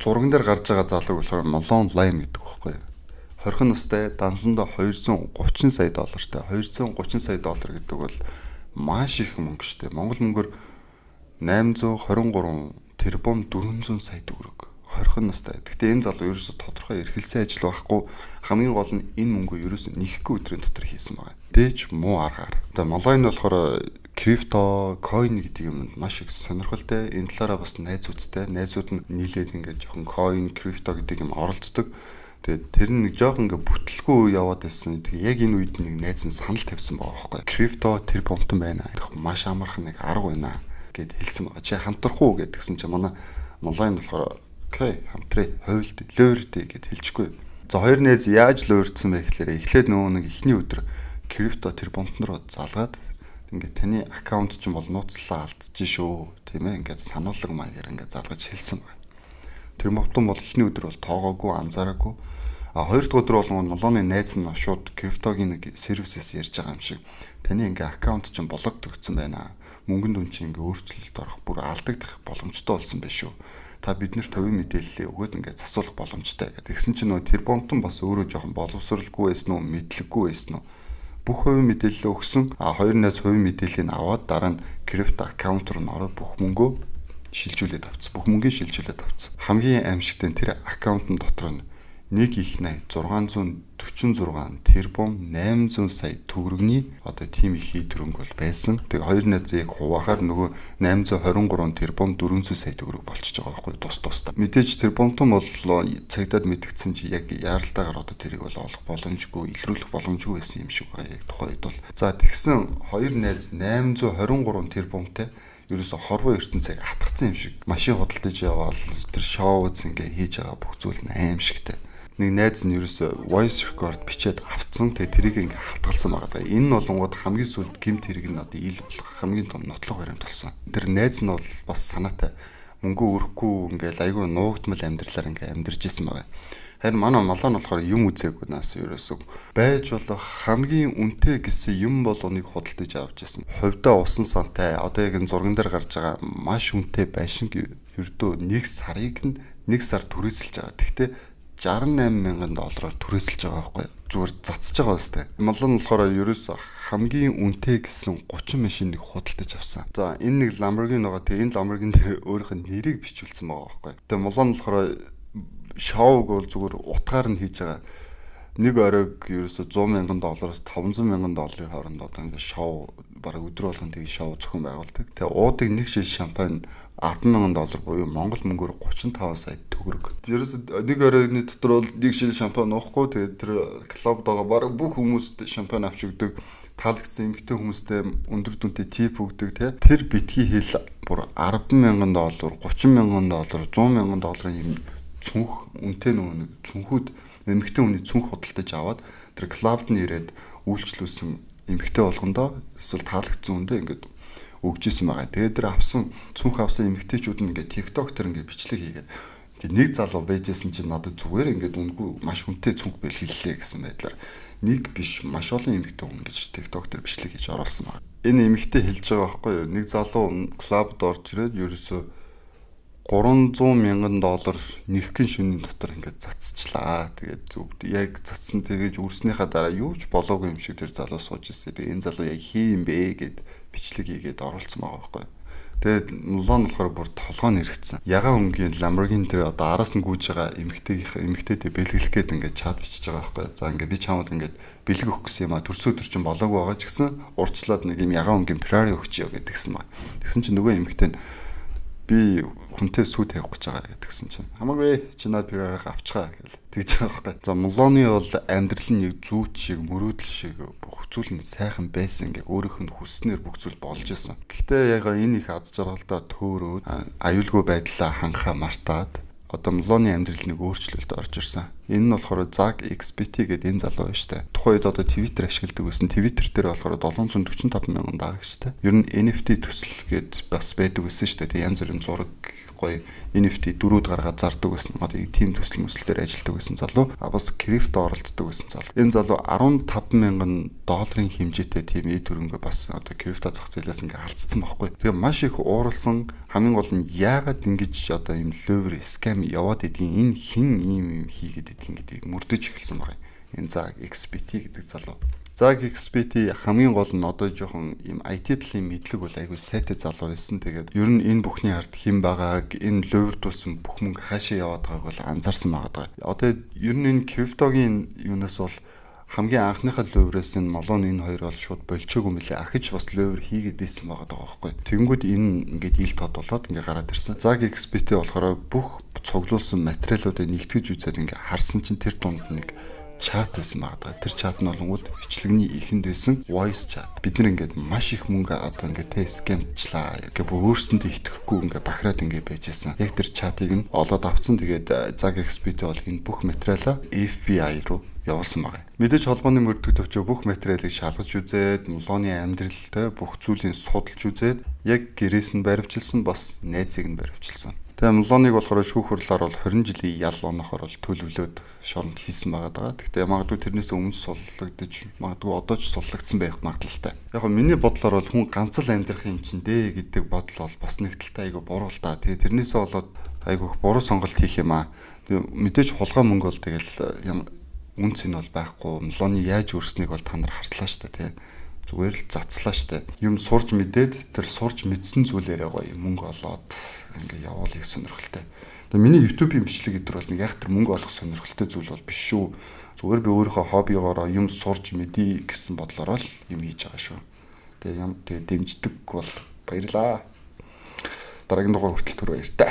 Зурган дээр гарч байгаа залууг болохоор Malone Lime гэдэг байхгүй юу? 20 настай, дансандаа 230 сая доллартай. 230 сая доллар гэдэг бол маш их мөнгө шүү дээ. Монгол мөнгөөр 823 тэрбум 400 сая төгрөг. 20 настай. Гэхдээ энэ залуу ерөөсө тодорхой эрхэлсэн ажил байхгүй. Хамгийн гол нь энэ мөнгөө ерөөсө нэхгүй өдрийн дотор хийсэн байгаа. Дээж муу аргаар. Тэгээ Малайн болохоор крипто, coin гэдэг юмд маш их сонирхолтой. Энэ талаараа бас найзуудтай. Найзууд нь нийлээд ингээд жоохон coin, крипто гэдэг юм оролцдог. Тэгээд тэр нь нэг жоохон ингээ бүтлгүй яваад байсан. Тэгээ яг энэ үед нэг найз нь санал тавьсан байгаа байхгүй. Крипто тэр бомтон байна. Маш амархан нэг арга байна гэд хэлсэн байгаа. Чи хамтрах уу гэдгсэн чи манай Малайн болохоор okay, хамтрээ, хувилд, лөөрдөө гэд хэлчихгүй. За, хоёр найз яаж лөөрдсөн бэ гэхлээр эхлээд нөгөө нэг эхний өдөр крипто тэр бомтон руу залгаад, ингээд таны аккаунт чинь бол нууцлаа алдчих шүү, тийм ээ, ингээд сануулга маягаар ингээд залгаж хэлсэн байна. Тэр бомтон бол эхний өдөр бол тоогоогүй, анзаараагүй. А хоёр дахь өдөр болгон Малоны найз нь шууд криптогийн нэг сервисээс ярьж байгаа юм шиг, таны ингээ аккаунт чинь блоктогдсон байна. Мөнгөн дүн чинь ингээ өөрчлөлт орох, бүр алдагдах боломжтой болсон байх шүү. Та биднэрт хувийн мэдээллээ өгөөд ингээ засуулах боломжтой гэдэг. Тэгсэн чинь нөгөө тэр бомтон бас өөрөө жоохон боловсралгүй байсан уу, мэдлэггүй байсан уу? Бүх хувийн мэдээлэлээ өгсөн. А хоёр найз хувийн мэдээллийг аваад дараа нь крипто аккаунт руу ороод бүх мөнгөө шилжүүлээд авцсан. Бүх мөнгийг шилжүүлээд авцсан. Хамгийн аимшигтай нь тэр аккаунтын дотор нь нэг их 80 646 тэрбум 800 сая төгрөгийн одоо тийм их хий төрөнгө бол байсан. Тэгээ хоёр найз яг хуваахаар нөгөө 823 тэрбум 400 сая төгрөг болчихж байгаа байхгүй, тус тустай. Мэдээж тэр бомтон бол цагдаад мэдгдсэн чи яг яаралтайгаар одоо тэрийг бол олох боломжгүй, илрүүлэх боломжгүй байсан юм шиг байгаа яг тухайн үед бол. За, тэгсэн хоёр найз 823 тэрбумтай ерөөсө хорвоо ертөнцийг атгацсан юм шиг машин худалдаж яваал, тэр шоуз ингээ хийж байгаа бүх зүйл нь аимшигтай. Нэг найз нь ерөөсө voice record бичээд авцсан. Тэгээ тэрийг ингээ хадгалсан байгаа даа. Энэ нь болонгууд хамгийн сүүлд гэмт хэрэг нь одоо ил болох хамгийн том нотлох баримт болсон. Тэр найз нь бол бас санаатай. Мөнгө өрөхгүй, ингээл айгүй нуугдмал амьдралаар ингээ амьдарч исэн байгаа. Харин манай Малан болохоор юм үзээгүй наас ерөөсөө байж болох хамгийн үнэтэй гэсэн юм болгоныг худалдаж авч ирсэн. Хувьдаа усан сантай, одоо яг энэ зурган дээр гарч байгаа маш үнэтэй байшин ердөө нэг сарыг нь нэг сар түрээсэлж байгаа. Тэгтээ 68 мянган доллараар түрээсэлж байгаа байхгүй юу? Зүгээр цацж байгаа үстэй. Малан болохоор ерөөсөө хамгийн үнэтэй гэсэн 30 машиныг худалдаж авсан. За, энэ нэг Lamborghini байгаа. Тэгээ энэ Lamborghini дээр өөрийнх нь нэрийг бичүүлсэн байгаа байхгүй юу? Тэгээ Малан болохоор шоуг бол зүгээр утгаар нь хийж байгаа. Нэг оройг ерөөсө 100 мянган доллараас 500 мянган долларын хооронд одоо ингээд шоу бараг өдөр болгон тэгээ шоу зохион байгуулдаг. Тэгээ уудаг нэг шил шампань 10 мянган доллар буюу Монгол мөнгөөр 35 сая төгрөг. Ерөөсө нэг оройны дотор бол нэг шил шампань уухгүй, тэгээд тэр клубд байгаа бараг бүх хүмүүст шампань авч өгдөг, таалагдсан эмэгтэй хүмүүстэй өндөр дүнтэй tip өгдөг те. Тэр битгий хэл, бүр 10 мянган доллар, 30 мянган доллар, 100 мянган долларын юм цүнх, үнэтэй нөгөө нэг цүнхүүд, эмэгтэй хүний цүнх худалдаж аваад тэр клубд нь ирээд үйлчлүүлсэн эмэгтэй болгондоо эсвэл таалагдсан хүндээ ингээд өгч исэн байгаа. Тэгээд тэр авсан цүнх авсан эмэгтэйчүүд нь ингээд TikTok дээр ингээд бичлэг хийгээд, тэгээд нэг залуу байжсэн чинь надад зүгээр ингээд үнэгүй маш хүнтэй цүнх бэлгэллээ гэсэн байдлаар нэг биш, маш олон эмэгтэй хүн ингэж TikTok дээр бичлэг хийж оруулсан байна. Энэ эмэгтэй хэлж байгаа байхгүй юу? Нэг залуу клубд орж ирээд ерөөсөө 300 мянган доллар нэгхэн шөнийн дотор ингээд цацчлаа. Тэгээд яг цацсан, тэгэж үрснийхаа дараа юу ч болоогүй юм шиг тэр залуу сууж ирсэн. Тэгээд энэ залуу яг хин юм бэ гэд бичлэг хийгээд оруулсан байгаа байхгүй. Тэгээд Мулан болохоор бүр толгой нь эргэцсэн. Ягаан өнгийн Lamborghini тэр одоо араас нь гүйж байгаа эмэгтэйгийнх эмэгтэйдээ бэлгэлэх гээд ингээд чат бичиж байгаа байхгүй. За, ингээд би чамд ингээд бэлэг өгөх гэсэн юм а, төрсө өдөр чинь болоогүй байгаа ч гэсэн урьдчилаад нэг юм ягаан өнгийн Ferrari өгч яа гэдгсэн ба. Тэгсэн чинь нөгөө эмэгтэй нь би хүнтэй сүү тавих гэж байгаа гэдгсэн чинь хамаагүй, чи над Ferrari-г авчгаа гэл тэгж байгаа байхгүй. За, Мулоны бол амьдрал нь яг зүүч шиг, мөрөөдөл шиг бүх зүйл нь сайхан байсан, ингээ өөрийнх нь хүснээр бүх зүйл болж исэн. Гэхдээ яг энэ их аз жаргалдаа төөрөөд, аюулгүй байдлаа ханхаа мартаад одоо Млоны амьдрал нэг өөрчлөлт орж ирсэн. Энэ нь болохоор Zag XBT гэдэг энэ залуу байна штэ. Тухайн үед одоо Twitter ашигладаг байсан. Twitter дээр болохоор 745 мянган дагагчтай. Ер нь NFT төсөл гээд бас байдаг байсан штэ. Тэгээ янз бүрийн зураг гоё NFT дөрүүд гаргаад зардаг байсан. Одоо тийм төсөл мөсөл дээр ажилладаг байсан залуу. А бас крипто оролцдог байсан залуу. Энэ залуу 15 мянган долларын хэмжээтэй тийм эд хөрөнгө бас одоо крипто зах зээлээс ингээ алдсан байхгүй. Тэгээ маш их ууралсан. Хамгийн гол нь яагаад ингэж одоо ийм ловер scam яваад идгийг, энэ хэн ийм юм хийгээд идгийг гэдгийг мөрдөж эхэлсэн байгаа. Энэ Zag XBT гэдэг залуу. Zag XBT хамгийн гол нь одоо жоохон ийм IT талын мэдлэг бол айгүй сайтай залуу байсан. Тэгээд ер нь энэ бүхний ард хэн байгааг, энэ луурдуулсан бүх мөнгө хаашаа яваад байгааг бол анзаарсан байгаа. Одоо ер нь энэ криптогийн юунаас бол хамгийн анхныхаа луурээс энэ Малон энэ хоёр бол шууд болчоогүй мөлий, ахиж бас лувр хийгээд байсан байгаа даа байхгүй. Тэгэнгүүт энэ ингээд ил тод болоод ингээд гараад ирсэн. Zag XBT болохоор бүх цуглуулсан материалуудыг нэгтгэж үзээд ингээд харсан чинь тэр дунд нэг чат байсан байгаа. Тэр чат нь болонгууд бичлэгний эхэнд байсан voice chat. Бид нар ингээд маш их мөнгө одоо ингээд те scam члаа гэх бүр өөрсөндөө итгэхгүй ингээд бахираад ингээд байжсэн. Яг тэр чатыг нь олоод авцсан. Тэгээд Zag XBT бол энэ бүх материалаа FBI руу явуулсан байгаа. Мэдээж холбооны мөрдөх төвчөө бүх материалыг шалгаж үзээд, Млооны амьдралтай бүх зүйлийг судалж үзээд яг гэрээс нь баривчилсан, бас найзыг нь баривчилсан. Тэгээ Млоныг болохоор шүүх хурлаар бол 20 жилийн ял онохоор бол төлөвлөөд шоронд хийсэн байгаа даа. Гэхдээ магадгүй тэрнээс өмнө суллагдаж, магадгүй одоо ч суллагдсан байх магадлалтай. Яг нь миний бодлоор бол хүн ганц л амьдрах юм чинь дээ гэдэг бодол бол бас нэг талтай айгүй буруу л та. Тэгээ тэрнээсээ болоод айгүй их буруу сонголт хийх юм аа. Тэгээ мэдээж хулгай мөнгө бол тэгэл юм үн цэн бол байхгүй. Млоны яаж өрснийг бол та нар харслаа шүү дээ, тий. Зүгээр л зацлаа штэ. Юм сурж мэдээд тэр сурж мэдсэн зүйлээрээ гоё мөнгө олоод ингээ явуулах сонирхолтой. Тэгээ миний YouTube-ийн бичлэг гэдэг бол нэг яг тэр мөнгө олох сонирхолтой зүйл бол биш шүү. Зүгээр би өөрийнхөө хоббигоороо юм сурж мэдье гэсэн бодлороо л юм хийж байгаа шүү. Тэгээ юм тэгээ дэмждэг бол баярлаа. Дараагийн дугаар хүртэл түр баяртай.